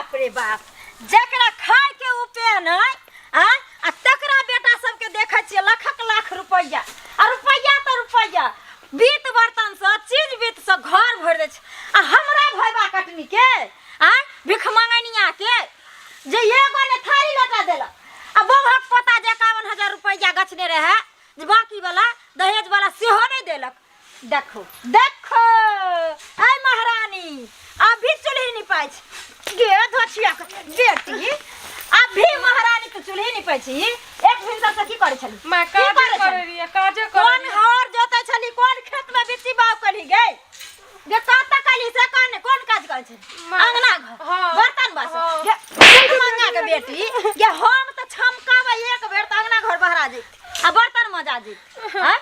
बाप रे बाप, जकरा खाय के उपाय नहि आ आ तकरा बेटा सबके देखै छियै लाखक लाख रुपैआ आ रुपैआ तऽ रुपैआ बीत बर्तन से चीज बीत से घर भरि दै छै आ हमरा भैबा कटनी के आ भिख मंगनिया के जे एगो ने थारी लोटा देलक आ बौहक पोता जे 51,000 रुपैआ गछने रहै जे बाकी वाला दहेज वाला सेहो नहि देलक। देखो देखो ऐ महारानी अभी चूल्ही निपाइ छी गे धोछिया के बेटी, अभी महारानी के चूल्ही निपाइ छी। एक भिनसर से की करै छली? मैं की काजे करै करै छली? रहियै, काजे करै कोन रहियै। हर जोतै छली, कोन खेत में बिच्ची बाग करी गे? गे कतऽ कली से कोन कोन काज करै छली? अंगना घर, हाँ, बर्तन बासन। हाँ। गे भीख मंगा के बेटी गे, हम तऽ छमकाबै एक बेर तऽ अंगना घर बहरा जैत आ बर्तन मजा जैत। हाँ?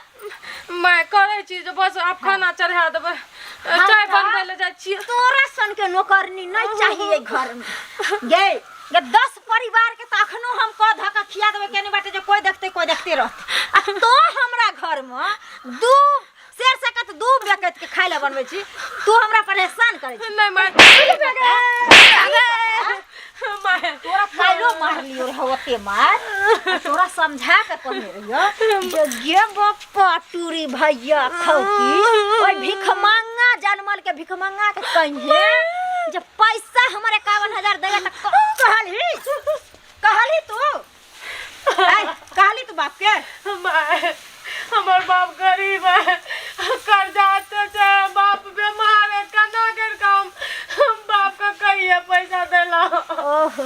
मैं करै छी जे बस आब खाना चढ़ा देबै, चाय बनबै लए जाइ छियै। तोरा सन के नौकरनी नहीं चाहिए घर में गे। गे 10 परिवार के तऽ अखनो हम कऽ धऽ कऽ खिया देबै केने बाटे जे कोई देखते कोई देखते रहते, आ तो हमरा घर में 2 शेर सकत 2 बेकत के खाय लए बनबै छी, तू हमरा परेशान करै छी। नहीं मैं मैं तोरा काल्हो मारलियो रहो ओते मार, आ तोरा समझा के कहने रहियो जे गे बप्पा टूरी भैया खौकी ओइ भिखमंगा जनमल के भिखमंगा के कहिए जे पैसा हमर 51,000 देगा त कहलही, कहलही तू? ऐ, कहली तू बाप के? माय, हमर बाप गरीब है, कर्जा एते छै, बाप बीमार है, केना करि कऽ हम बाप के कहिए पैसा देला? ओहो,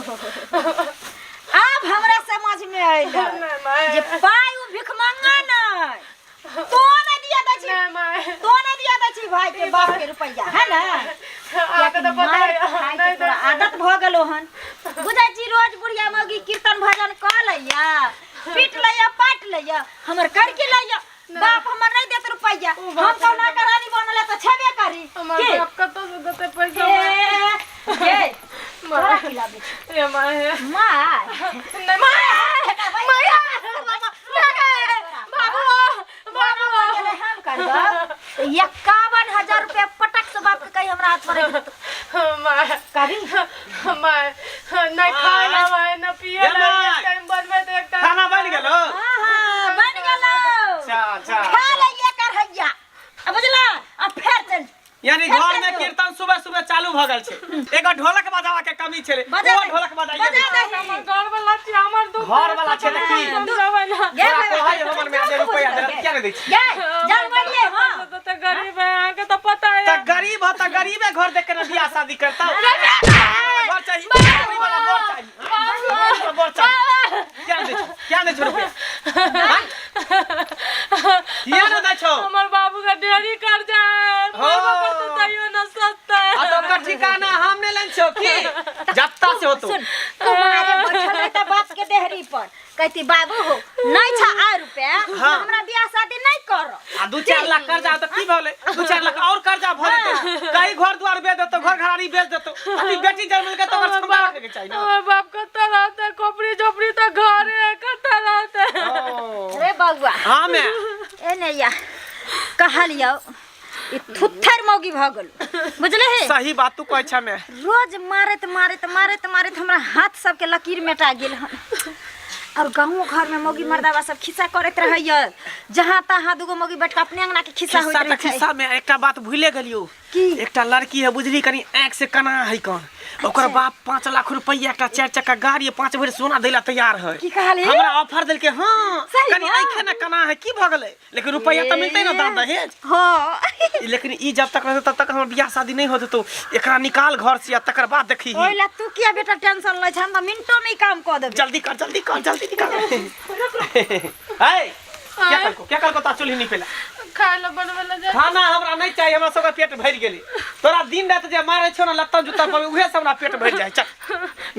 आब हमरा समझ में आयल नहीं माय। जे पाइ उ भिखमंगा नहीं, तो नहीं दिया दै छी। नहीं माय। तो नहीं दिया दै छी भाई के बाप के रुपैया है ना? अहाँके तऽ पता मार है, खाय के नहीं तोरा दै छै। आदत भऽ गेलो हन। बुझै छी रोज बुढ़िया मौगी कीर्तन भजन कऽ लैया, पीट लैया, पाटि लैया, हमर करके लैया, बाप हमर नहीं देत रुपैया, उ हम बात कौना है। के रानी बनल तऽ छेबे करी। हमर की? बाप कतऽ से देतै पैसा? ए, गे, तोरा की लाबै छै? ए माय। माय। नहीं माय। बाबू, बाबू। हम करब 51,000 रुपया पटक से बाप के कही हमरा हाथ पर रख देतौ। माय। कभी? माय, नहीं खाना माय, न पिए ये ला, माय। एक टाइम बनबै तऽ एक टाइम। खाना बनि गेलो? हाँ, हाँ, बन गेलो। अच्छा, अच्छा। खा लइए कर हैया। आ बुझला? आ फेर चल। यानी फेर घर चल में जो। कीर्तन सुबह सुबह चालू भ गेल छै। एगो ढोलक बजावा के कमी छलै, बजा ओ दही। ढोलक बजाइए बजा दै छै। दही। हमर घर वाला छी, हमर दुख घर वाला छै तऽ की? समझबै ना। गे तोरा भाई, कहै हमर माय जे दुख रुपैआ बुझबै। देलक, किया नहि दै छी? गे, जनमलियै, हाँ। तऽ गरीब है, अहाँके तऽ पता है। तऽ गरीब हो तऽ गरीबे घर देख के ना बियाह शादी करता। घर चाही, गरीब वाला बर चाही। गरीब वाला बर चाही। किया नहि दै छौ? किया नहि दै छौ रुपैआ? हाँ? किया नहि दै छौ? हमर बाबू के ढेरी कर्जा है, मरबो करतै तैयो न सधतै। आ तऽ ओकर ठिकाना हम नहि लेने छियौ की? जत्ता से होतौ। सुन, कुमारे बैठल रहता बाप के देहरी पर, कहती बाबू हो नहीं छा आ रुपया, हाँ। हमरा बियाह शादी नहीं करो। आ 2-4 लाख कर्जा तऽ की भलै? 2-4 लाख और कर्जा भऽ जेतै, कहीं घर द्वार बेच देतौ, घर घरारी बेच देतौ। अथी बेटी जन्म लेलकै तऽ ओकर क्षमता रखैके चाही ना। हमर बाप कतऽ रहतै? खोपड़ी झोपड़ी तऽ घरे है, कतऽ रहतै? ओ। रे बौआ। हाँ मैं। ए नैया कहलियौ ई थुथर मौगी भऽ गेल, बुझले हे? सही बात तू कहै छ मैं। रोज मारैत मारैत मारैत मारैत हमरा हाथ सबके लकीर मेटा गेल हन। और गाँवो घर में मौगी मर्दावा सब खिस्सा करैत रहैया, जहाँ तहाँ दूगो मौगी बैठ के अपने अंगना के खिस्सा होइत खिस्सा तऽ रहै छै। खिस्सा में एकटा बात भूले गेलियौ। की? एकटा लड़की है बुझली, कनी आँखि से कना है कन, ओकर बाप 5 लाख रुपैया एकटा 4 चक्का गाड़ी 5 भरि सोना दै ला तैयार है। की कहली? हमरा ऑफर देलकै। हाँ, सही कनी में? आँखि ने कना है, की भऽ गेलै, लेकिन रुपैया तऽ मिलतै ना दान दहेज। हाँ। लेकिन ई जब तक रहतै तब तक हमर बियाह शादी नहीं होतै, तो एकरा निकाल घर से आ तकर बाद देखी। ओइ ला तू किया बेटा टेंशन लै छ, हम तऽ मिनटो में ई काम कऽ देबै। जल्दी कर, जल्दी कर, जल्दी निकाल। है क्या करको, क्या करको ता चूल्ही निपेला? खाय ला बनबै ला जाइ। खाना हमरा नहीं चाहिए, हमरा सबके पेट भरि गेलै। तोरा दिन रात जे मारै छौ ना लत्ता जुत्ता पर, उहे से हमरा पेट भरि जाइ। चल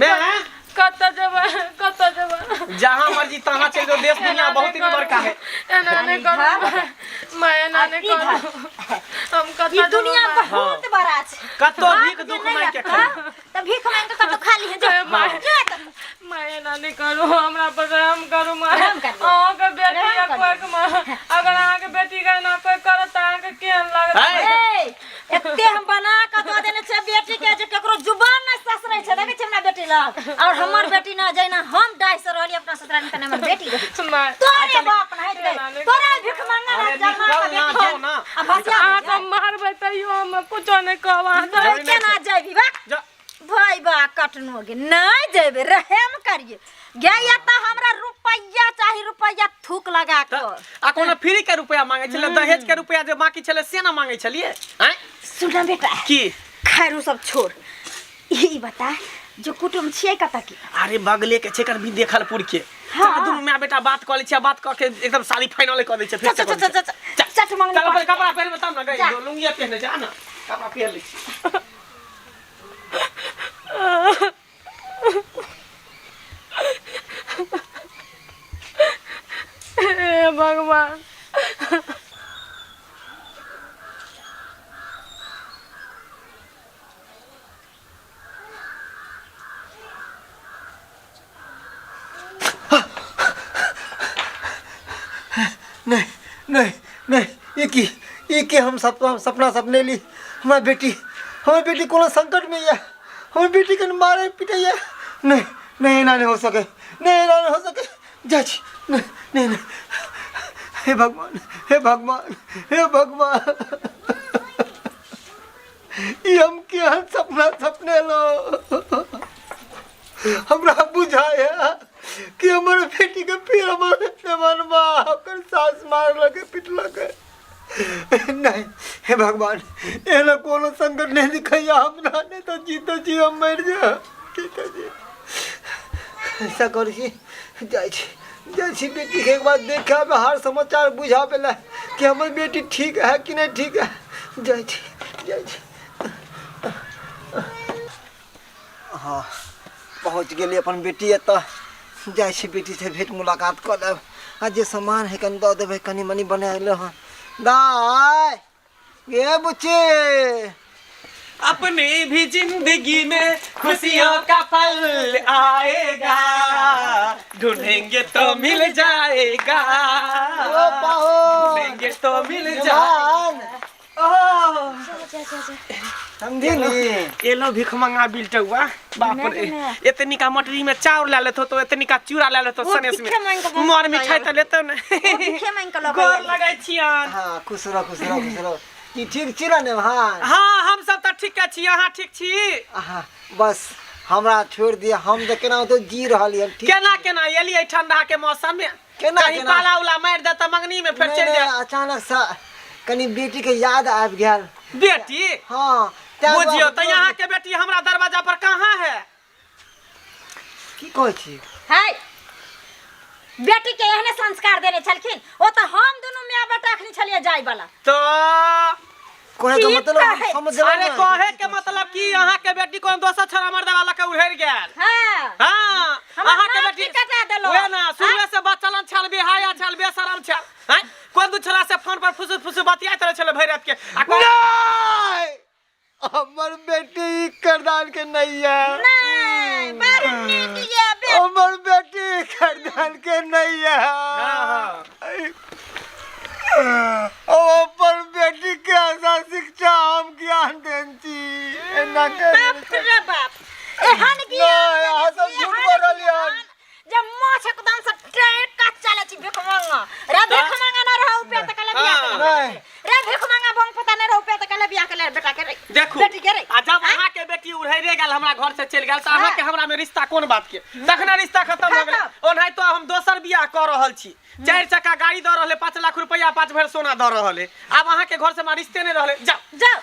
मैं हैं? कतऽ जेबै, कतऽ जेबै? जहाँ मर्जी तहाँ चलि जाओ, देश दुनिया बहुत ही बड़का है। एना नहि करू माय, एना नहि करू। हम कतऽ ई दुनिया जेबै माय? बहुत बड़ा छै, कतौ भीख बाप जे दुख नहि मांगि के रखतौ, खाली। तऽ भीख मांगि के कतौ खा लिहे, जो। ए माय। जो एतऽ। माय एना नहि करू, हमरा पर रहम करू माय। रहम करू। अहाँके बेटी रहम या करू। कोइ माय, अगर अहाँके बेटी के एना कोइ करत तऽ अहाँके केहन लागत? है। ए, एते हम बना कऽ दऽ देने छियै बेटी के जे केकरो जुबान नहि ससरै छै। देखै छियै हमरा लग और हमर बेटी ना जैना हम डाइ से रहली अपना ससुराल में तना हमर बेटी रही। माय तोरे बाप ना हेतै, तोरा भीख मांगा अरे ना जमा निकल के ना, देखो। जाओ ना। आ भसिया अहाँ के मारबै तैयो हम कुछो नहि कहब अहाँ तोरे केना जैबी बा जा। भाई बा कटनो गे नहीं जेबे रहम करिए गे या त हमरा रुपैया चाही रुपैया थूक लगा त के। आ कोनो फ्री के रुपया मांगे छलै, दहेज के रुपया जे बाकी छलै से ना मांगे छलियै? आँय? सुन बेटा। की? खैर उ सब छोड़, ई बता जो कुटुम छियै कतऽ के? अरे बगले के छै कर भी देखलपुर के। हाँ। चल दुनू माय बेटा बात कऽ लै छियै, बात कऽ के एकदम शादी फाइनल कऽ दै छियै, फिर चल, से चल, कऽ दै चल, छियै। चल, चल, चट मंगनी चल, पकड़। पहिले कपड़ा पहिरबै तब ने गई, जा। लुंगिया पहिरने जा ना, कपड़ा पहिर लै छी। हे भगवान। नहीं नहीं नहीं, ये की, ये की हम सपना सपना सपने ली। हमार बेटी, हमार बेटी कोनो संकट में है, हमार बेटी के मारे पीटे है। नहीं नहीं, ना नहीं हो सके, नहीं ना नहीं हो सके। जा जी, नहीं नहीं नहीं। हे भगवान, हे भगवान, हे भगवान, ये हम क्या सपना सपने लो। हमरा बुझाया कि हमर बेटी के फिर हमर मनवा ओकर सास मारलक पिटलक। नहीं हे भगवान, एहन कोनो संकट नहीं दिखैया हमरा, नहीं तो जीते जी हम मर जा। जीते जी ऐसा करै छी, जाइ छी, जाइ छी बेटी के एक बार देखे आबे, हाल समाचार बुझाबे ला कि हमर बेटी ठीक है कि नहीं ठीक है। जाइ छी, जाइ छी। हाँ पहुँच गेली अपन बेटी एतऽ, जाइ छी बेटी से भेंट मुलाकात कऽ लेब। आ जे सामान है कनि दऽ देबै, कनि मनि बना हन। दाय गे बुच्ची, अपनी भी जिंदगी में खुशियों का फल आएगा, ढूंढेंगे तो मिल जाएगा, ओ पाहो, ढूंढेंगे तो मिल जाएगा। समझी नी? एलो भीख मंगा बिलटुआ, बाप रे, एतनी का मटरी में चाउर ला लेतो तो एतनी का चूड़ा ला लेतो, वो सनेस भीखे मांग के में मर मिठाई तो लेतो ने। भीखे मांग के लबै गोर आयल। लगै छियन। हाँ खुश रहो, खुश रहो, खुश रहो। की ठीक छी ना भाई? हाँ हम सब तो ठीक छी, अहाँ ठीक छी? हाँ बस हमरा छोड़ दिया, हम तो केना तो जी रहल हन। ठीक केना केना एलियै ठंडा के मौसम में? केना कहीं केना? पाला उला मारि देत तऽ मंगनी में फेर नहीं, चलि नहीं, जायत। अचानक से कनी बेटी के याद आबि गेल। बेटी? हाँ, तैं बुझियौ दुआरे तऽ यहाँ के बेटी हमरा दरवाजा पर कहाँ है? की कहै छी? है बेटी के एहने संस्कार देने छलखिन, ओ तऽ हम दुनू माय बेटा अखनी छलियै जाय वाला। तो कहे के की मतलब हम कहै? समझ गेलहुँ अरे नहि। कहे के मतलब कि अहाँ के बेटी कोनो दोसर छोरा मर्दा वाला के उड़ेर गेल। हाँ। हाँ, हमर अहाँ के नाक बेटी की कटा देलहुँ। उहे ना, शुरुए से बचलन छल, बेहाया छल, बेशरम छल। हैं? कोन दू छोरा से फोन पर फुसु फुसु बतियाइत रहै छलै भरि रात के। आ कोन- नहीं, हमर बेटी ई करदान के नहीं है। नहीं, बड़ नीक ये बेटी। हमर बेटी ई करदान के नहीं है। हाँ, हाँ। ओ अपन बेटी के ऐसा शिक्षा हम ज्ञान देन छी। एना के बाप रे बाप, एहन ज्ञान नहीं, अहाँ सब देने छी, झूठ एहन बोल रहलियै हन। ज्ञान, जब माछ एकदम से ट्रेन का चले छी भीख मांगा। रे भीख मांगा ना रहू पे त कले बियाह के ले। नहीं। रे भीख मांगा बंग पता नहीं रहू पे त कले बियाह के ले बेटा के रे। देखू, बेटी के रे। आ जब अहाँ के बेटी उड़ैरे गेल हमरा घर से चलि गेल तऽ अहाँ के हमरा में रिश्ता कोन बात के? तखने रिश्ता खत्म भऽ गेलै। खत्म। ओनाहितो हम दोसर बियाह कऽ रहल छी, 4 चक्का गाड़ी दऽ रहलै, 5 लाख रुपया 5 भरि सोना दऽ रहलै। आब अहाँ के घर से हमरा रिश्ते नहि रहलै। जाउ जाउ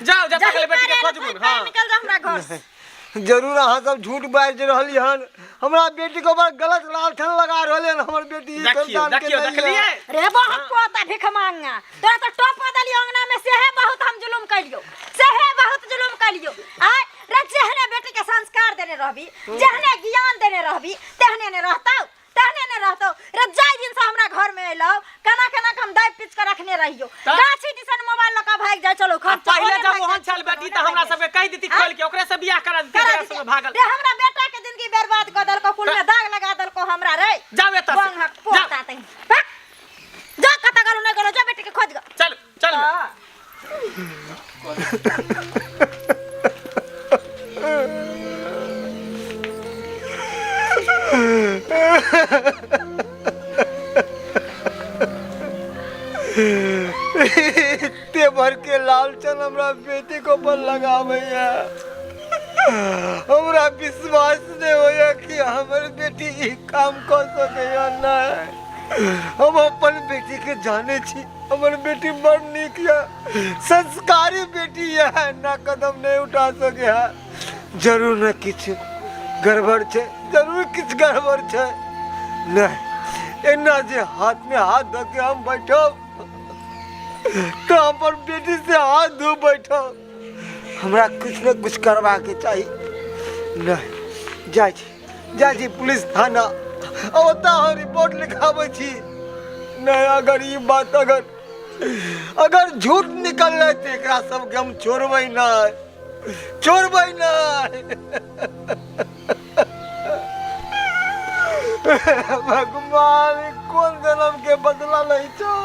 जाउ, जतऽ जाही गेलै बेटी के पारे खोजबू। पारे हाँ। निकल जा हमरा घर से। जरूर अहाँ सब झूठ बाजि रहली हन, हमरा बेटी के ऊपर गलत लालठन लगा रहले हन। हमर बेटी ई देखियौ, खानदान के देखियौ, नहीं है। देखलियै? रे बहुत पोता भीख मांगा, तोरा तो टोपा देलियो अंगना में, सेहे बहुत हम जुलुम कलियो, सेहे बहुत जुलुम कलियो। आय रे जेहने बेटी के संस्कार देने रहबी, जेहने ज्ञान देने रहबी, तेहने ने रहतौ, तेहने ने रहतौ। रे जाय दिन से हमरा घर में एलौ, केना केना के हम दाबि पीच के रखने रहियो। तऽ? गाछी दिसन मोबाइल लऽ के भागि जाइ छलौ, आ खर्चा पहिले ओने जब भागि ओहन जाइ छल छलौ, बेटी ओने तऽ हमरा भागि सबके कहि देती आँय? खोलि के, ओकरे से बियाह करा देती, करा ओकरा देती। संगे भागल। रे हमरा बेटा के जिंदगी बर्बाद कऽ देलको, कुल में दाग लगा देलको हमरा रे। जाउ एतऽ से। बंगहक पोता तही। भाग। जा कतऽ गेलौ नहि गेलौ, जा बेटी के खोज गऽ। चल चल। हाँ। एते भर के लालचन हमरा बेटी को पर लगाबैया। हमरा विश्वास नहीं होइया कि हमर बेटी ई काम कऽ सकैया। नहीं, हम अपन बेटी के जाने छी, हमर बेटी बड़ नीक यऽ, संस्कारी बेटी यऽ, ना कदम नहीं उठा सके है। जरूर न किछु गड़बड़ छै, जरूर किछु गड़बड़ छै। नहीं, एना जे हाथ में हाथ धऽ के हम बैठब तऽ हम अपन बेटी से हाथ धो बैठब। हमरा किछु ने किछु करबाके चाही। नहीं, जाइ छी, जाइ छी पुलिस थाना, आ ओतऽ हम रिपोर्ट लिखाबै छी। नहीं, अगर ई बात अगर अगर झूठ निकललै तऽ एकरा सबके हम छोड़बै नहि, छोड़बै नहि। भगवान, ई कोन जन्म के बदला लै छौ,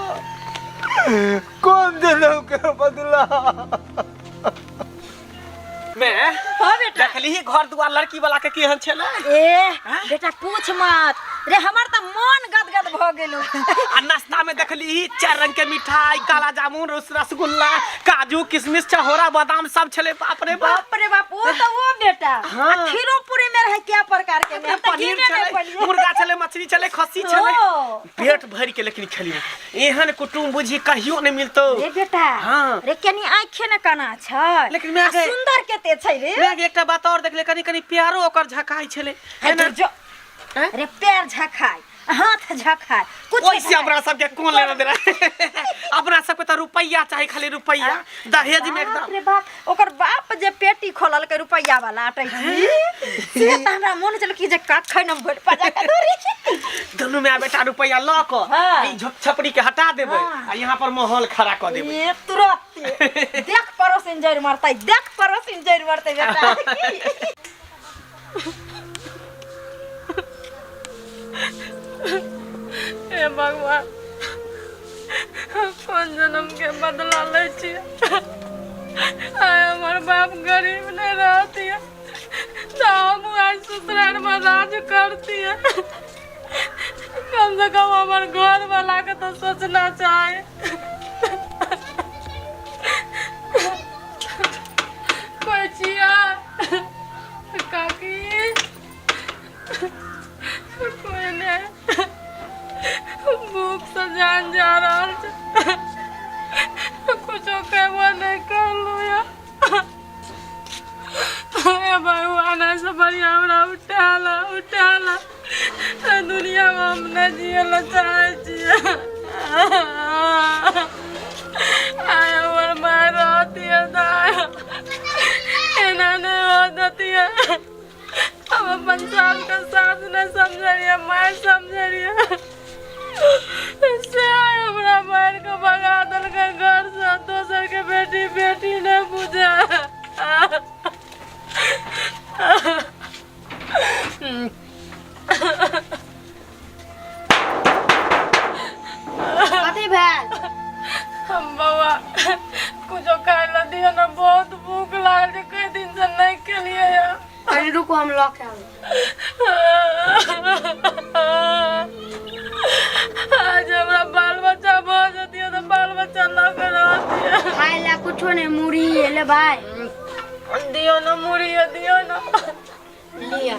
कोन जन्म के बदला। मैं हाँ बेटा। देखली ही घर दुआर लड़की वाला के केहन छलै? ए बेटा, पूछ मत रे, हमर तऽ मन गदगद भऽ गेलो। आ नाश्ता में देखली ही चार रंग के मिठाई, काला जामुन, रसगुल्ला, काजू, किशमिश, छहोरा, बादाम सब छलै। बाप रे बाप। बाप रे बाप। ओ तऽ ओ बेटा, हाँ। आ खीरो पूरी में रहे क्या प्रकार के, हम तऽ पनीर गिने नहि छलै, पलियै। मुर्गा छलै, मछली छलै, खस्सी छलै। ओ। पेट भरि के लेकिन खेलियै। एहन कुटुम बुझी कहियो नहि मिलतौ। रे बेटा। हाँ। रे, कनी आँखे ने कना छै, लेकिन मैं आ सुंदर केते छै रे। मैं एकटा बात और देखले, कनी कनी प्यारो ओकर झकाइ छलै। है एना- जो हैं? रे, पैर झखाय, हाथ झखाय, कुछ ओइसे हमरा सबके कोन लेना देना? अपना सबके तऽ रुपैया चाही, खाली रुपैया दहेज में बाप एकदम। रे बाप, ओकर बाप जे पेटी खोललकै रुपैया वाला अटैची से तऽ हमरा मोन छल कि जे कखन हम भरि पजा के धरी। दुनू माय बेटा रुपैया लऽ कऽ हाँ। ई छपरी के हटा देबै हाँ। आ यहाँ पर माहौल खड़ा कऽ देबै। ये तुरंत देख पड़ोसिन जड़ि मरतै, देख पड़ोसिन जड़ि मरतै बेटा। हे भगवान, कोन जन्म के बदला लै छियै? आइ हमर बाप गरीब नहि रहतियै तऽ हम आइ ससुरारिमे राज करतियै। कम से कम हमर घर वाला के तऽ सोचना चाही। कोइ छियै? काकी, कोइ नहि? भूख से जान जा रहल छै, कुछो कहबो नहि करलू या। हे भगवान, ऐसे बढ़िया हमरा उठा ला, उठा ला। दुनिया में हम नहि जियै लए चाहै छियै। आइ हमर माय रहतियै तऽ आइ एना नहि हो देतियै। हम अपन सासके सास नहि समझै रहियै, माय समझै रहियै, से आइ हमरा मारि कऽ भगा देलकै घरसँ। दोसरके बेटी बेटी नहि बुझै। कथी भेल? हम बौआ, कुछो खाय लए दिअ ने, बहुत भूख लागल छै, कई दिन से नहि खेलियै हँ। कनी रुकू, हम लऽ के आबै। आज हमरा बाल बच्चा भऽ जतियै तऽ बाल बच्चा लऽ के रहतियै। खाय लए कुछो नहि, मुरही एले भाई। दियौ ने मुरही, दियौ ने। लिअ।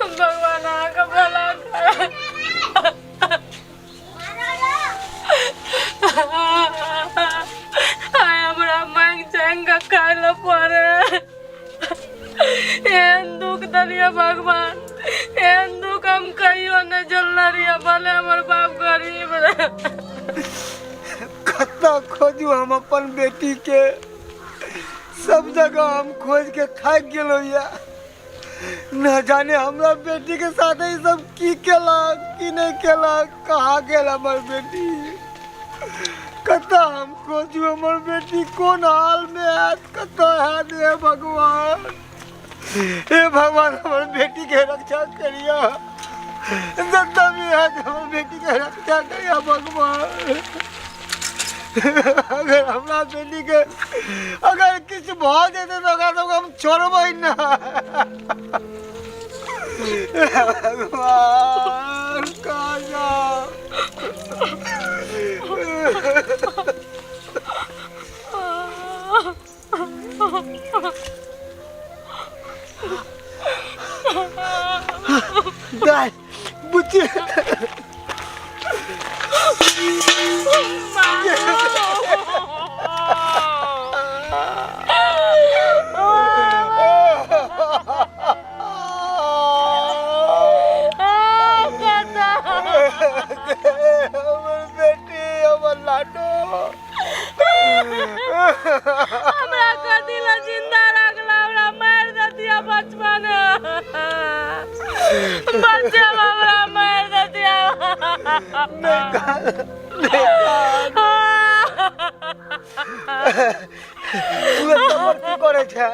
भगवान अहाँके भला करे। आइ हमरा मांगि चांगि कऽ खाय लए पड़े। एहन दुख देलियै भगवान, एहन दुख हम कहियो नहि झेलने रहियै, भले हमर बाप गरीब रहे। कतऽ खोजू हम अपन बेटी के? सब जगह हम खोज के थाकि गेलहुँ या। न जाने हमरा बेटी के साथ ई सब की केलक, की नहि केलक। कहाँ गेल हमर बेटी? कतऽ हम खोजू हमर बेटी? कोन हाल में हैत, कतऽ हैत? हे भगवान, हे भगवान, हमर बेटी के रक्षा करिया। जतऽ भी हैत, हमर बेटी के रक्षा करिया भगवान। अगर हमरा बेटी के अगर किछु भऽ जेतै तऽ ओकरा सबके हम छोड़बै ना। भगवान कहाँ जाओ। दाइ बुच्ची हमर बेटी हमर लाडो हमरा कथी ला जिंदा रखला हमरा मार दतिया बचपन बच्चा हमरा मार दतिया तू एते बड़ की करे छै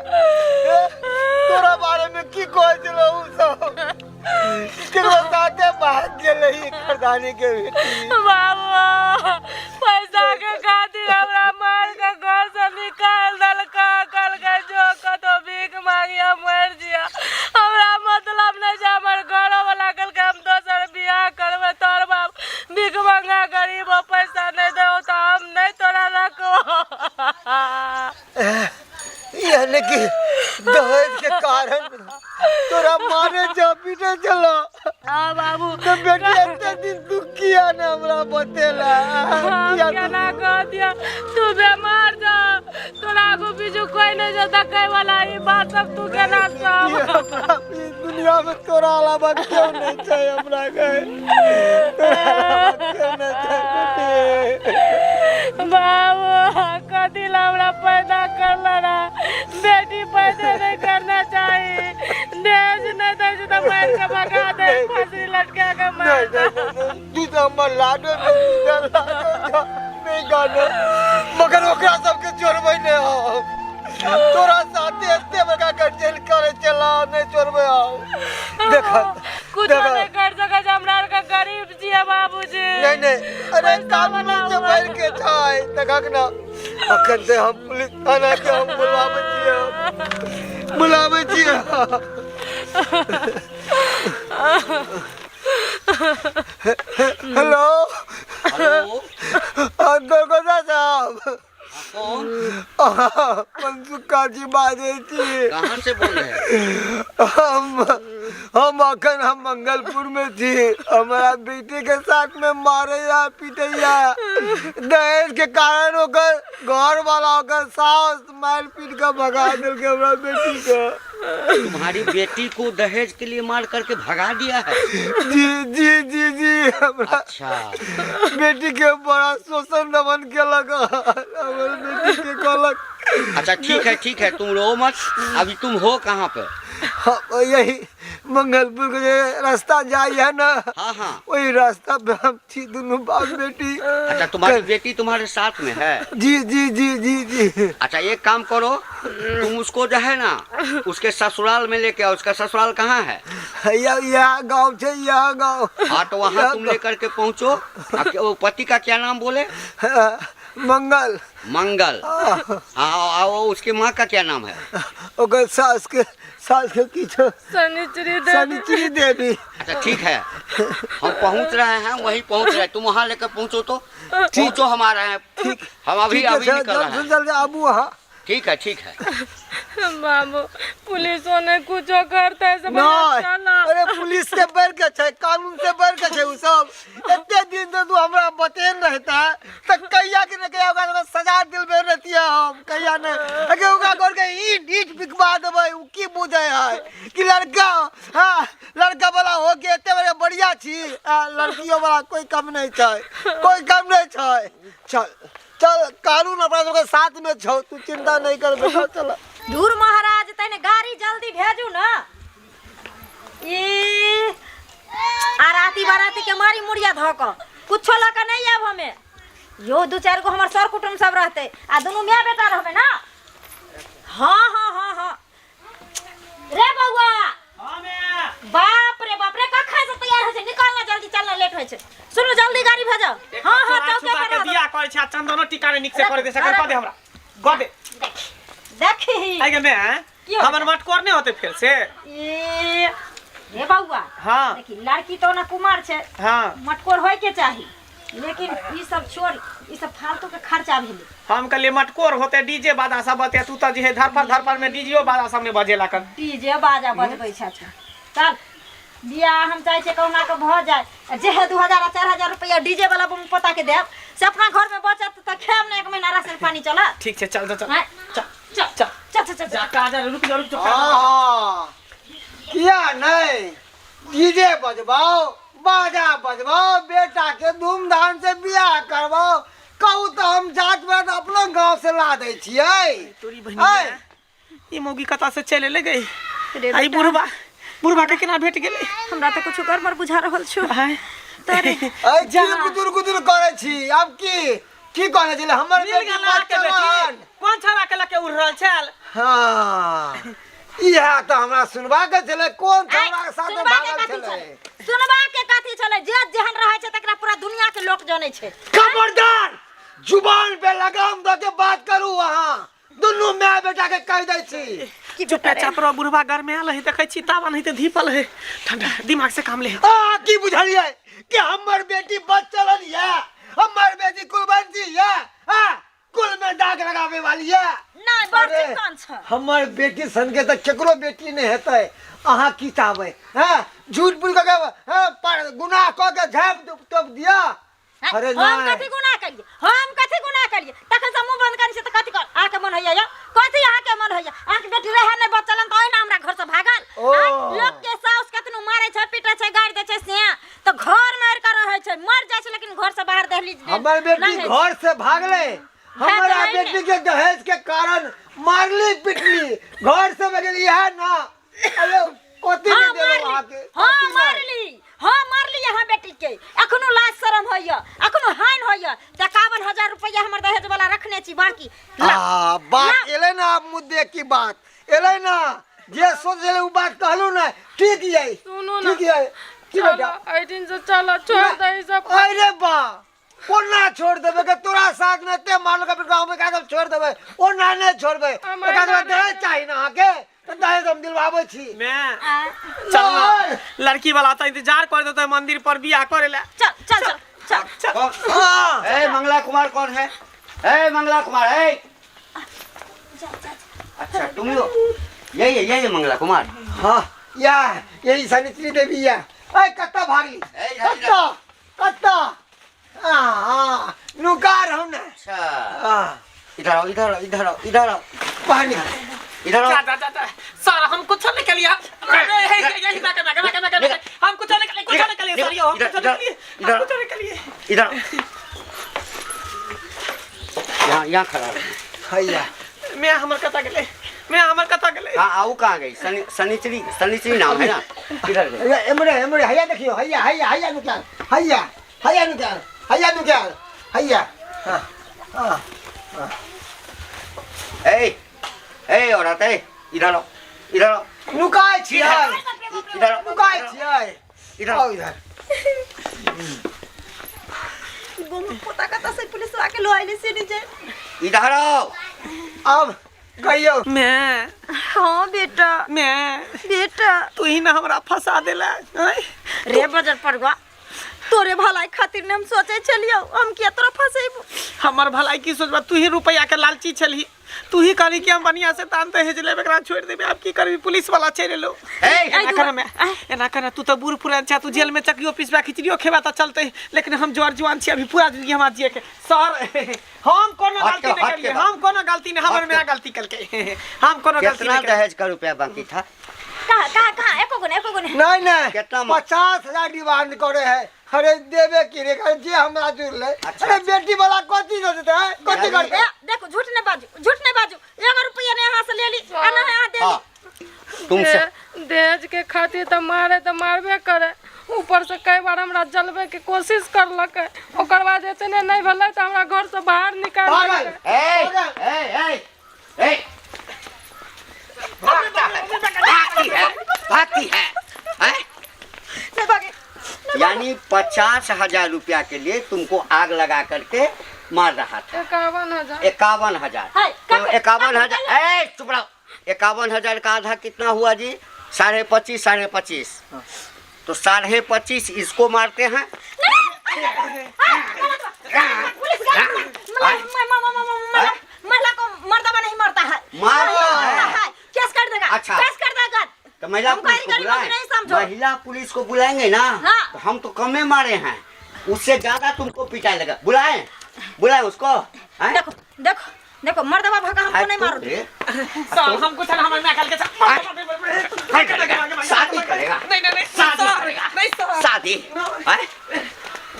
तोरा बारे में की कहै छलो उ सब केकरो साथे भाग गेलै खरदानी के बेटी बाबा पैसा के खातिर हमरा मार के घर से निकाल देलका कहलकै जो कतौ भीख मांगिया मर जिया हमरा मतलब नहीं छै हमर घरो वाला कहलकै हम दोसर बियाह करबै तोहर बाप भीख मंगा गरीब हो पैसा नहीं देहो तऽ हम नहीं तोरा रखबो यानी कि दहेज के कारण तोरा मारे जा पीटे चलो हाँ बाबू तो बेटी एते दिन तू किया ने हमरा बतेला हम किया तू केना कह दिया तू बीमार जा तोरा आगू पीछू कोई नहीं जो देखे वाला ई बात सब तू केना ई सब हमरा ई दुनिया में तोरा अलावा क्यों नहीं छै हमरा के तोरा अलावा क्यों नहीं छै बेटी बाबू कथी ला हमरा पैदा करला रहा बेटी पैदा नहीं करना चाहिए दहेज नहीं दै छै तऽ मारि के भगा दे फांसी लटका के मार नहीं नहीं नहीं तू तो हमर लाडो बेटी छै, लाडो छै, नहीं गानो मगर ओकरा सबके छोड़बै नहीं हम तोरा साथे एते बड़का गटजेल करे चला नहीं छोड़बै हम देख कुछ देख नहीं कर सकै छै हमरा आरके गरीब छियै बाबूजी नहीं नहीं अरे पैसा कानून वाला से बढ़ के छै देखक ना अखन से हम पुलिस थाना के हम बुलाबै छियै बुलाबै छियै हेलो हेलो दरगोजा साहब कौन मनसुखा जी बाजै छी कहाँ से बोल रहे हैं हम अखन हम मंगलपुर में छी हमारा बेटी के साथ में मारैया पीटैया दहेज के कारण ओकर घर वाला ओकर सास मार पीट के भगा देलकै हमरा बेटी के तुम्हारी बेटी को दहेज के लिए मार करके भगा दिया है जी जी जी जी हमरा अच्छा बेटी के बड़ा शोषण दमन केलक हमर बेटी के कहलक अच्छा ठीक है ठीक है तुम रो मत अभी तुम हो कहाँ पे हम यही मंगलपुर के जे रास्ता जाई है ना हाँ हाँ वही रास्ता पे हम छी दोनों बाप बेटी अच्छा तुम्हारी बेटी तुम्हारे साथ में है जी जी जी जी जी अच्छा एक काम करो तुम उसको जो है ना उसके ससुराल में लेके आओ उसका ससुराल कहाँ है यहाँ गाँव छे यहाँ गाँव हाँ तो वहाँ यहाँ तुम लेकर के पहुँचो वो पति का क्या नाम बोले मंगल मंगल हाँ वो उसकी माँ का क्या नाम है ओकर सास के किछो शनिचरी देवी शनिचरी देवी अच्छा ठीक है हम पहुँच रहे हैं वहीं पहुँच रहे हैं तुम वहाँ लेकर पहुँचो तो पहुँचो हम आ रहे हैं ठीक हम अभी ठीक है अभी सर निकल रहे जल्द से हैं जल्द आबू अहाँ ठीक है ठीक है बाबू पुलिसो ने कुछो करते से नहीं अरे पुलिस से बढ़ के छै कानून से बढ़ के छै उ सब एते दिन से तू हमरा बतेन रहता त कहिया के ने कहिया ओकरा सजा दिलबे रहतियै हम कहिया ने अगे ओकरा घर के ईट ईट बिकवा देबै उ की बुझै है कि लड़का हाँ लड़का वाला हो के एते बड़े बढ़िया छी आ लड़कियों वाला कोई कम नहीं छै कोई कम नहीं छै चल चल कानून अपना सबके साथ में छौ तू चिंता नहीं कर बेटा चल धूर महाराज तने गाड़ी जल्दी भेजू ना ई आ राती बाराती के मारी मुड़िया धऽ कऽ कुछो लऽ कऽ नहीं आयब हमे यो दू चारि गो हमर सर कुटुम्ब सब रहतै आ दुनू माय बेटा रहबै ना हाँ हाँ हाँ हाँ रे बौआ बाप रे बाप रे कखन से तैयार होइ छै निकल ना जल्दी चलना लेट होइ छै सुनू जल्दी गाड़ी भेजो हाँ हाँ चौके पर के रहब। बियाह करै छै आ चंदनो टीका ने नीक से करे दे सकर कह दे हमरा कह दे देखी आइ गे मैं की होतै? हमर मटकोर नहि होतै फेर से ए हे बौआ। हाँ। देखी लड़की तो ना कुमार छै। हाँ। मटकोर होय के चाही, लेकिन ई सब छोड़, ई सब फालतू के खर्चा भेलै। हम कहलिए मटकोर होते डीजे बाजा सब बते, तू तऽ जे है धरफड़ धरफड़ में डीजेओ बाजा सब ने बजेला कर। डीजे बाजा बजबै छै। अच्छा चल, बियाह हम चाहै छियै कहुना के भऽ जाय। आ जे है 2000 आ 4000 रुपया डीजे वाला बम पोता के देब से अपना घर में बचत तऽ खायब ने, एक महीना राशन पानी चलत। ठीक छै, चल चल चल। आँय, चल चल चल चल चल चल। जा काज रुक जा, रुक जा। हाँ, किया नहीं डीजे बजबाओ, बाजा बजबाओ, बेटा के धूमधाम से बियाह करवाओ। कहू तऽ हम जात बात अपनो गांव से ला दै छियै। तोरी बहिनी, ई मौगी कतऽ से चलि एलै गई? रे आ ई बेटा। बुढ़बा, बुढ़बा के केना भेट गेलै? हमरा तऽ कुछो गड़बड़ बुझा रहल छौ। आँय? तोरे ऐ की गुदुर गुदुर करै छी? आब की की कहने छलै हमर मिल बेटी गेल अहाँके बेटी? बच्चन? कोन छौड़ा के लऽ के उड़ रहल छल? हाँ, इएह तऽ हमरा सुनबाक छलै, कोन आँय, छौड़ा के साथ सुनबा के भागल कथी छलै। छलै? सुनबा के कथी छलै? जे जेहन रहै छै तकरा पूरा दुनिया के लोक जनै छै। खबरदार, जुबान पे लगाम दऽ के बात करू। अहाँ दुनू माय बेटा के कहि दै छी। चुपे चाप रह, बुढ़बा घर में आयल है, देखै छी तावा नहीं तऽ धीपल है। ठंडा दिमाग से काम ले। आ की बुझलियै कि हमर बेटी बच्चलन ये, हमर बेटी कुलवंती ये, आ कुल में दाग लगावे वाली ये? नहि, बड़ अरे, चिकन छै। हमर बेटी सन के तऽ केकरो बेटी नहि हेतै। अहाँ की चाहबै? हैं, झूठ बोल के हैं, पर गुनाह कऽ के झाँप तोप दिया? हैं? अरे हम नहि। कथी गुनाह करिए? हम कथी गुनाह करिए? तखन से मुंह बंद करी से तऽ कथी कर अहाँके मन होइया यौ? कथी अहाँके मन होइया? अहाँके बेटी रहै नहि बचलन तऽ ओहिना हमरा घर से भागल। ओ। आँय, लोक के साउस कतनो मारै छै, पीटै छै, गारि दै छै, से तऽ घर मे के रहै छै, मर जाइ छै, लेकिन घर से बाहर दहलीज हमर बेटी नहि होइ छै। घर से भागले? हमरा भागलै ने। बेटी के दहेज के कारण मारली पिटली, घर से बगल इएह ना? अरे कथी हाँ नहि देलहुँ मारली। अहाँके? हाँ कथी नहि? मारली, हाँ मारली अहाँ बेटी के। अखनो लाज शरम होइया, अखनो हानि होइया। तऽ 51,000 रुपया हमर दहेज वाला रखने छी बाकी। आ बात ला। एलै ना, आब मुद्दे की बात एलै ना। जे सोच छलै ओ बात कहलू ना, ठीक यै? सुनू ना। ठीक यै की बेटा? चलो एहि दिन से चलो, छोड़ दे ई सब। अरे बा, कोना छोड़ देबै के? तोरा साथ में एते मारलक बेटा, हम एकरा सब छोड़ देबै? ओना नहि छोड़बै। हम एकरा सब एना दहेज चाही ना अहाँके? तऽ दहेज हम दिलवाबै छी। मैं आ, चल ना, लड़की वाला तो इंतजार कर देते मंदिर पर बियाह करे ला। चल चल चल चल। कौन? हाँ। ए मंगला कुमार कौन है? ए मंगला कुमार, ए अच्छा तुम ही हो। यही है, यही है मंगला कुमार। हाँ, या यही सनित्री देवी या। ऐ कत्ता भागली? ए, इधर, इधर। कत्ता कत्ता? हाँ, नुका रहू ना। अच्छा। हाँ। इधर आओ, इधर आओ, इधर आओ, इधर आओ। बाहर निकल। इधर आओ। जा जा जा जा। सर, हम कुछ नहीं कलिया। हम कुछ नहीं कलिए, कुछ नहीं कलिए सर, यो हम इधर, कुछ नहीं कलिए, हम इधर। कुछ नहीं कलिए। इधर आओ। यहाँ यहाँ खड़ा रहो। हैया। मैं हमर कथा गेले, मैं हमर कथा गेले। हाँ, आओ, कहाँ गई सनी? सनिचरी, सनिचरी नाम है ना? इधर गई। हैया, एमरे एमरे, हैया देखियो, हैया हैया हैया नुकाल, हैया हैया नुकाल, हैया नुकाल, हैया। हाँ हाँ। ए ए औरत, ए इधर आओ, इधर आओ। नुकाय छियै। इधर आओ। नुकाय छियै। इधर आओ। आओ। इधर। पोता कतऽ से पुलिस के लो आइले से नहीं जे। इधर आओ। अब कहियो। मैं हाँ बेटा। मैं बेटा। तू ही ना हमरा फंसा देला आँय? रे बजर पड़वा, तोरे भलाई खातिर ने हम सोचे छलियो, हम किया तोरा फंसेबो? हमर भलाई की सोचबा? तू ही रुपया के लालची छलही, तू ही कहली कि हम बढ़िया से तान दहेज लेब, एकरा छोड़ देबे। आब की करबी? पुलिस वाला चलि एलो। ए एना कर मैं, एना कर, तू तो बूढ़ पुरान छा, तू जेल में चकियो पिसबा खिचड़ियो खेबा त चलते, लेकिन हम जर जुआन छी, अभी पूरा जिंदगी हमार जिए के। सर, हम कोनो हट गलती के, नहीं हट के करिए। बात। हम कोनो गलती नहीं, हमर हट के। मेरा गलती कलके, हम कोनो गलती कितना नहीं करिए। दहेज का रुपया बाकी था? कहाँ कहाँ कहाँ? एको गुने, एको गुने। नहीं नहीं। कितना 50,000 डिमांड करे है। अरे देबे की रे, जे हमरा जुड़ले। अच्छा, अरे बेटी वाला कथी सोचते है, कथी यानी- करते? ए, देखो, झूठ नहीं बाजू, झूठ नहीं बाजू। एगो रुपया ने यहाँ से ले ली आ ना यहाँ दे ली। हाँ, तुमसे दहेज के खातिर तऽ मारे तऽ मारबे करे, ऊपर से कई बार हमरा जलबे के कोशिश करलकै। ओकर बाद एतने नहि भेलै तऽ हमरा घर से बाहर निकालि पागल। देलकै। ए ए ए ए भागता है, भागती है, भागती है, हैं? नहीं भागे। यानी 50,000 रुपया के लिए तुमको आग लगा करके मार रहा था। 51,000। 51,000। हाय, तो काकू, 51 काकू, हजार, ए चुप रहो। 51,000 का आधा कितना हुआ जी? 25.5, 25.5, तो 25.5 इसको मारते हैं। पुलिस गाड़ी महिला को मर्दवा नहीं मरता है, मारता है। केस कर देगा। अच्छा। केस कर देगा। तो महिला हमको पुलिस को गरीब बुलाएं, नहीं समझो। महिला पुलिस को बुलाएंगे ना। हाँ। तो हम तो कमे मारे हैं, उससे ज्यादा तुमको पिटाई लगा। बुलाएं, बुलाएं उसको, हैं? देखो देखो देखो, मर्दवा भगा हमको नहीं मारो। ए, सर हम कुछ ना, हमारे मैं कल के हाँ, करेगा, शादी करेगा। नहीं नहीं नहीं शादी सर, करेगा। नहीं सर, शादी हैं?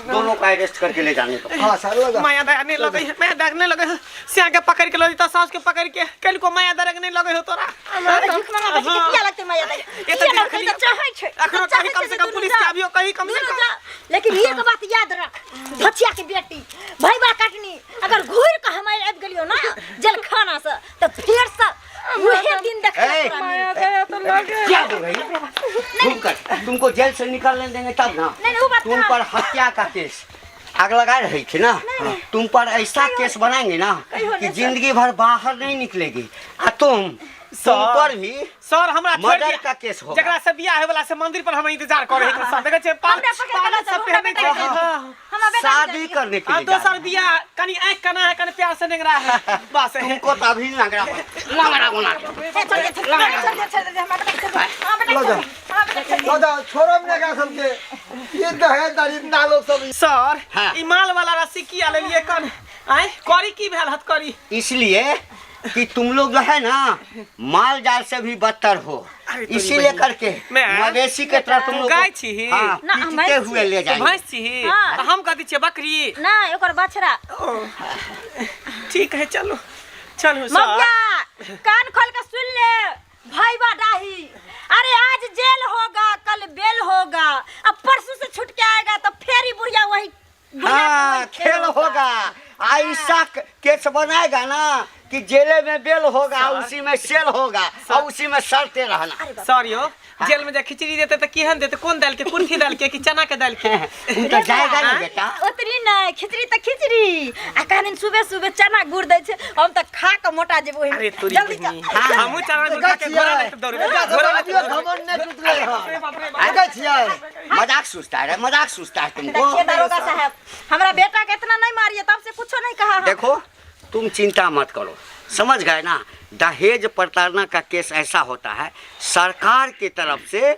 दोनों का अरेस्ट करके ले जाने को। हाँ सर, लगा। माया दया नहीं लगे है, माया दया नहीं लगे है। सिया के पकड़ के लो, सास के पकड़ के कल को माया दया नहीं लगे हो तोरा। अरे भीख मांगा बेटी के किया लगते माया दया? ये तो किया देख लगते लियो। तो चाहै छै। अखनो चाहै कहीं कम छै से जे कम दुनू पुलिस जा। के अभियो कहीं कम से दुनू कम। जा। लेकिन एक बात याद रख भचिया के बेटी, भैबा कटनी अगर घूर के हम आबि गेलियो ना जेलखाना से तो फेर से वही दिन देखा ए, तोरा मिलतै। माया दया तो लगे। क्या बोल रही है? तुम कर, तुमको जेल से निकालने देंगे तब ना। नहीं, नहीं, वो बात तुम कहाँ? पर हत्या का केस आग लगा रही थी ना, तुम पर ऐसा केस बनाएंगे ना कहियो कि नहीं, सर। जिंदगी भर बाहर नहीं निकलेगी। आ तुम पर भी सर हमरा छोड़ मर्डर दिया। का केस होगा। जकरा से बियाह होय वाला से मंदिर पर हम इंतजार कर रहे सर, देखै छियै पाल हमरा पकड़ के पाल लऽ सब चलू, पहने हमरा छै। बेटा के। हाँ। हमरा बेटा के शादी जाइए। करने के आ लिए जा दोसर रहे हैं। बियाह कनी आँख कना है, कनी प्यार से नेंगरा है बस। तुमको तो अभी लंगड़ा लंगड़ा बना के। ए, चल दे, चल दे, चल दे, चल दे, हमरा बेटा के छोड़ दे, हमरा बेटा के लऽ छोड़ जा। दे, हमरा बेटा के छोड़ दे। लऽ जा, छोड़ब ने एकरा सबके। ये दहेज दरिंदा लोग सब। सर हाँ। ई माल वाला रस्सी किया लेलिए कन आय करी की भेल हत करी? इसलिए कि तुम लोग जो है ना माल जाल से भी बदतर हो, अरे तोरी इसीलिए बहिन। करके मवेशी के तरह तुम लोग गाय छी? हाँ, ना, हम पीटते भैंस हुए ले तू जाएंगे। भैंस छी? हाँ। तऽ हम कथी छियै, बकरी? नहीं, ओकर बछड़ा। ओ, ठीक है, चलो चलो सर। मौका कान खोल के सुन ले भाई डाही, अरे आज जेल होगा कल बेल होगा, अब परसों से छूट के आएगा तो फिर ही बुढ़िया वही बुढ़िया के हाँ वही खेल होगा। ऐसा केस बनाएगा ना कि जेले में बेल होगा, उसी में सेल होगा और उसी में सड़ते रहना। सर यो जेल में जे खिचड़ी देते तऽ केहन देते, कोन दालि के, कुर्थी दालि के कि चना के दालि के? उ तो जाएगा ना बेटा। ओतरी नहीं, खिचड़ी तऽ खिचड़ी आ कहन सुबह सुबह चना गुड़ दै छै, हम तऽ खा के मोटा जेबै ओहिमे। अरे तोरी जल्दी बहिनी। चल। हाँ। हमहूँ चना गुड़ खा के घोड़ा लेके दौड़बै, घोड़ा लेके अभियो दौड़बै। घमंड नहि टूटलै हँ। अरे बाप रे बाप। देखै छियै? मजाक सूझता है रे, मजाक सूझता है तुमको। देखिए दारोगा साहब, हमरा बेटा के इतना नहीं मारिए, तब से कुछो नहीं कहा हम। देखो तुम चिंता मत करो, समझ गए ना। दहेज प्रताड़ना का केस ऐसा होता है, सरकार की तरफ से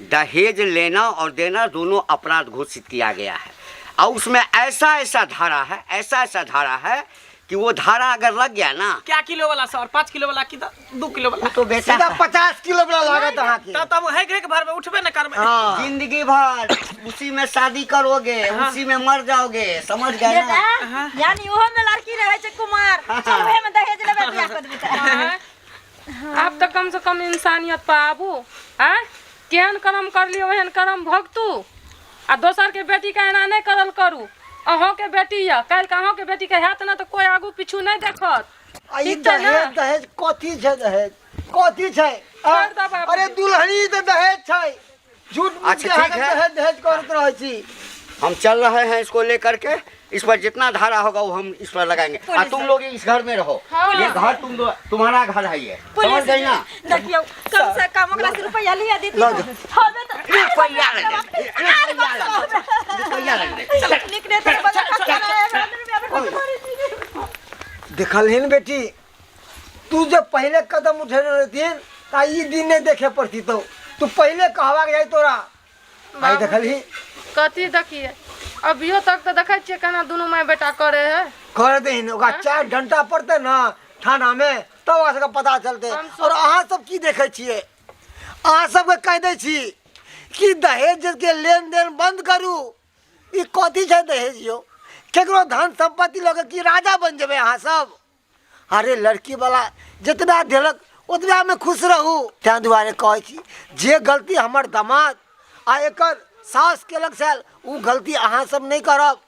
दहेज लेना और देना दोनों अपराध घोषित किया गया है और उसमें ऐसा ऐसा धारा है, ऐसा ऐसा धारा है कि वो धारा अगर लग गया ना। क्या किलो वाला सर, 5 किलो वाला कि 2 किलो वाला? तो बेटा सीधा 50 किलो वाला लागत अहाँके। तब तब हेक हेक भरबै, उठबे न करबै। हाँ। जिंदगी भर उसी में शादी करोगे, उसी में मर जाओगे, समझ गए ना? बेटा यानी ओहो में लड़की रहे छै कुमार, चल ओहे में दहेज लेबै बियाह कर देबै। आब तऽ कम से कम इंसानियत पर आबू। आँय केहन कर्म कर लियौ ओहन कर्म भोगतू। आ दोसर के बेटी के एना नहि करल करू। अहों के बेटी यऽ, काल्हि के अहों के बेटी के हैत ने तऽ कोइ आगू पीछू नहि देखत। आ ई ठीक छै ने? दहेज दहेज कथी छै? दहेज कथी छै? आ? छोड़ दऽ बाबूजी। अरे दुल्हनी तऽ दहेज छै। झूठ मूठ अच्छा, के ठीक अहाँ है। दहेज दहेज करैत रहै छी। हम चल रहे हैं इसको लेकर के, इस पर जितना धारा होगा वो हम इस पर लगाएंगे। आ तुम लोग इस घर में रहो, ये घर तुम तुम्हारा घर है ये, समझ गई ना? देखियौ कम से कम ओकरा से रुपैया लिया देती। लऽ जाउ। हमे तऽ रुपैया लग दे, रुपैया लग दे, रुपैया लग दे। निकले तऽ बड़ा खतरा। देखलहिन बेटी, तू जब पहले कदम उठेने रहतीन त ई दिन नहीं देखे पड़ती। तो तू पहले कहवा के जाई तोरा भाई। देखलही? कथी देखिए, अभियो तक तऽ देखै छियै केना दुनू माय बेटा करे है। कर दहीन ओकरा 4 घंटा पड़तै ना थाना में, तब ओकरा सबके पता चलतै। और अहाँ सब की देखै छियै? अहाँ सबके कहि दै छी कि दहेज के लेन देन बंद करू। ई कथी छै दहेज यौ? केकरो धन संपत्ति लऽ के की राजा बनि जेबै अहाँ सब? अरे लड़की वाला जितना देलक ओतबा में खुश रहू। ताहि दुआरे कहै छी, जे गलती हमर दामाद आ एकर सास केलक छल, ओ गलती अहाँ सब नहि करब।